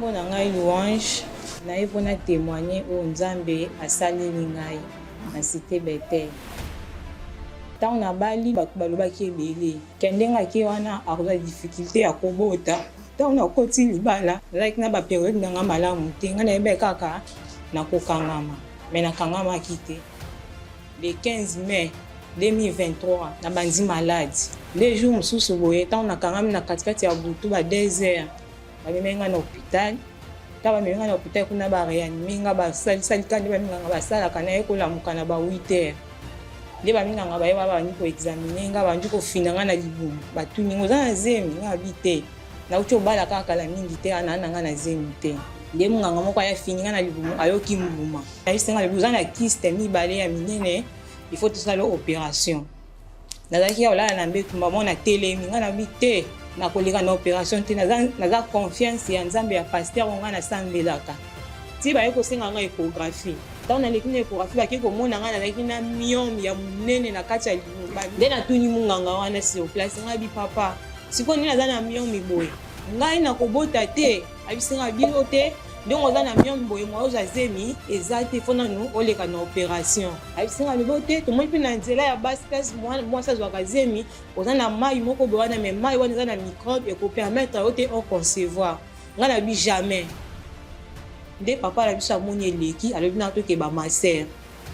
Nkombo na ngai Louange, naye mpo na témoigner oyo Nzambe asaleli ngai na Cité Bethel. Ntango nabali, bato balobaki ebele ke ndenge ake wana akozwa difficulté ya kobota. Ntango nakoti libala, nazalaki na ba période na ngai malamu te. Ngai nayebaki kaka nakokangama, mais nakangamaki te. Le 15 mai 2023, nabandi malade. Nde jour mosusu boye, ntango nakangami na katikati ya butu ba 2 heures, bamemaki ngai na hôpital. Ntango bamemi ngai na hôpital kuna, ba réanime ngai, basalisali nde baminganga basalaka, naye kolamuka na ba 8 heures. Nde baminganga baye babandi ko examiner ngai, babandi kofina ngai na libumu. Batuni ngai: "Oza na zemi?" Ngai abi te, nauti obala kaka kala mingi te, ana na ngai na zemi te. Nde monganga moko aya fini ngai na libumu, ayoki mbuma, ayebisi ngai, alobi: "Oza na kyste mibale ya minene, il faut tosala opération." Nazalaki ya kolala na mbetu, mamo natelemi, ngai nabi te, nakoleka na opération te, naza confiance ya Nzambe ya pasteur oyo ngai nasambelaka. Ti baye kosenga ngai échographie. Ntango naleki na échographie, bake komona ngai nazalaki na myome ya monene na kati ya libumu. Nde natuni monganga wana sur place, ngai bi: "Papa, sikoyo nde naza na myome boye, ngai nakobota te?" Ayebisi ngai bino te, ndenge oza na myome boye, mwa ozwa zemi eza te, faut nanu oleka na opération. Ayebisi ngai, alobi te, tomoni mpe na nzela ya basi, place mwasi azwaka zemi, oza na mai moko boye wana, mais mai wana eza na microbe, eko permettre yo te o concevoir. Ngai nabi jamais. Nde papa na biso amoni eleki, alobi na toke ba masœur.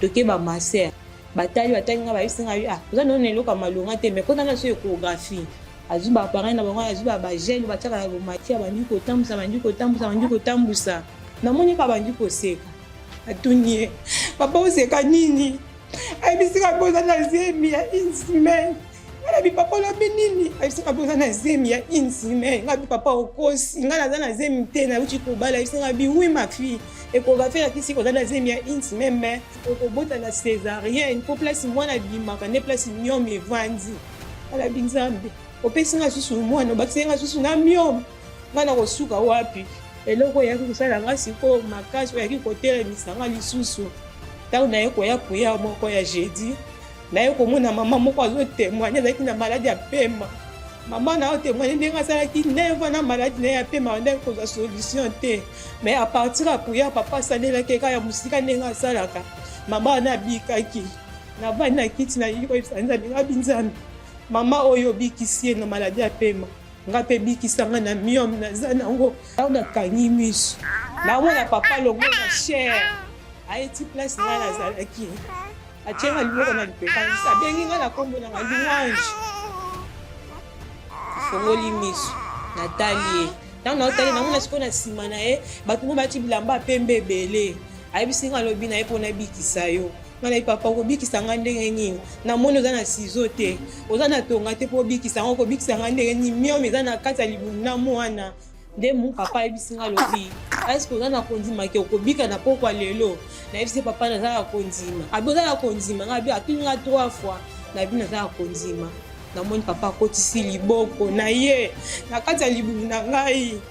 Toke ba masœur, batali, batali ngai, bayebisi ngai: "Ah, oza nano na eloko ya malonga te, mais kota na so échographie." Azwi ba appareil na bango, azwi ba gel batiaka na bomati, abandi kotambusa, bandi kotambusa, bandi kotambusa. Namoni kaka bandi koseka. Atuni ye: "Papa, oseka nini?" Ayebisi nga: "Boza na zemi ya une semaine." Nga nabi: "Papa, olobi nini?" Ayebisi nga: "Boza na zemi ya une semaine." Nga bi: "Papa, okosi, nga naza na zemi te, nauti kobala." Ayebisi nga bi: "Oui, ma fille, échographie elakisi koza na zemi ya une semaine, mais okobota na césarienne, mpo place mwana abimaka nde place myome evandi." Alabi: "Nzambe, opesi nga susu mwana, obakisi nga susu na myome, nga na kosuka wapi?" Eloko oyaki kosala nga sikoyo makasi, oyaki kotelemisa nga lisusu, ntango naye koya prière moko ya jeudi, naye komona mama moko azo témoigner, azalaki na maladie ya pema. Mama na o témoigner ndenge asalaki 9 na maladie na ye ya pema, bandaki kozwa solution te, mais à partir ya prière papa asalelaki eka ya mosika, ndenge asalaka, mama wana abikaki. Navandi na kiti, nayi koyebisa Nzambe, ngabi: "Nzambe, mama oyo obikisi ye na maladie ya pema, nga mpe bikisanga na myome naza nango." Ntango nakangi miso, naomona papa longo na chaire, ayeti place ngai nazalaki, atienga liboko na lipeka, abengi ngai na nkombo na ngai: "Louange." Afongoli miso, natali ye. Ntango naotali, namona sikoyo na nsima na ye bato mo bati bilamba ya pembe ebele. Ayebisi ngai, alobi na ye mpo nabikisa yo. Ngai nayebi: "Papa, okobikisa ngai ndenge nini? Namoni oza na ciseau te, oza na tonga te, mpo obikisa ngai, okobikisa ngai ndenge nini? Myome eza na kati ya libumu na mwana." Nde mu papa ayebisi ngai, alobi: "Est-ce oza na kondima ke okobika na pokwa lelo?" Nayebisi: "Papa, naza na kondima." Abi: "Oza na kondima?" Ngai abi, atuni ngai trois fois, nabi: "Naza na kondima." Namoni papa akotisi liboko na ye na kati ya libumu na ngai.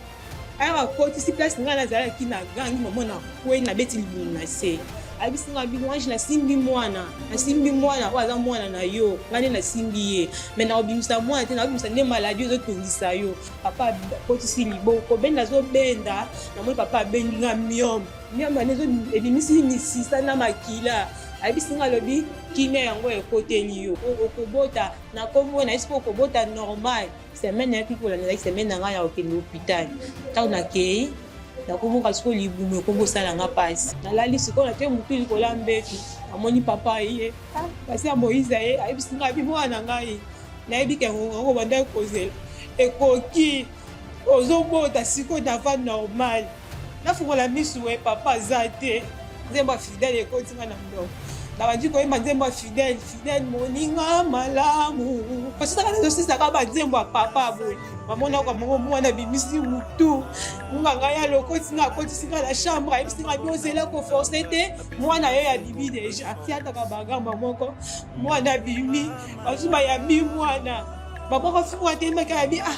Ayaka, akotisi place ngai nazalaki, na gangi mamo, na kwei, nabeti libumu na se. Ayebisi ngai bi: "Louange, nasimbi mwana, nasimbi mwana oyo aza mwana na yo, ngai nde nasimbi ye, mais nakobimisa mwana te, nakobimisa nde maladie ezotungisa yo." Papa akotisi liboko, benda, azobenda, namoni papa abendi nga myome. Myome wana ebimisi misisa na makila. Ayebisi nga, alobi: "Kimia yango ekoteli yo, okobota na kombo na Yesu mpo okobota normal." Semaine nayaki kolanda, ezalaki semaine na ngai ya kokende hôpital. Ntango nakei, nakomoka sikoyo libumu ekomi kosala nga mpasi. Nalali sikoyo, natie motu likolo ya mbetu, namoni papa ye pasi ya Moïse. Ye ayebisi ngai bi: "Mwana na ngai, nayebi ke ngonga yango bandaki kozela ekoki, ozobota sikoyo na va normal." Nafungola misu, we papa aza te. Nzembo ya Fidèle ekoti nga na monoko, nabandi koyemba nzembo ya Fidèle: "Fidèle moninga malamu." Pasitaka nazosisaka banzembo ya papa boye, mamonaka mongo mwana abimisi mutu. Munganga ya lokoti nga, akotisi nga na chambre, ayebisi nga bi: "Ozela, ko forcer te, mwana ye abimi déjà." Tiataka bagamba moko, mwana abimi, bazwi bayambi mwana, bamoko fi mwana temaki, ayabi ah.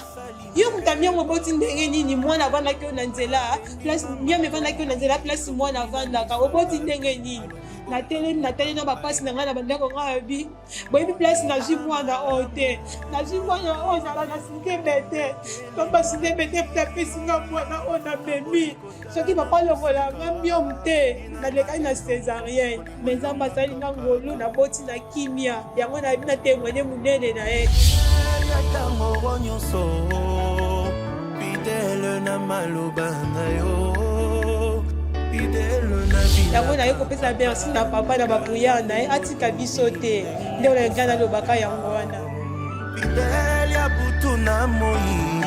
Yo moto ya miongo oboti ndenge nini? Mwana avandaki yo na nzela, place miome evandaki yo na nzela, place mwana avandaka, oboti ndenge nini? Natelemi, natali na bapasi na ngai na bandako ngai alobi, boyebi place nazwi mwana oyo te, nazwi mwana oyo nala na site bete, papa site bete mpe apesi nga mwana oyo namemi. Soki papa alongola nga miome te, nalekaki na césarienne. Me Nzambe asali nga ngolu, naboti na kimia. Yango nayebi na témoigne monene na ye. Ntango nyonso fidèle na maloba na yo, fidèle na Yango naye kopesa merci na papa na baprière na ye, atika biso te. Nde oyo ngai nalobaka yango wana. Fidèle ya butu na moi.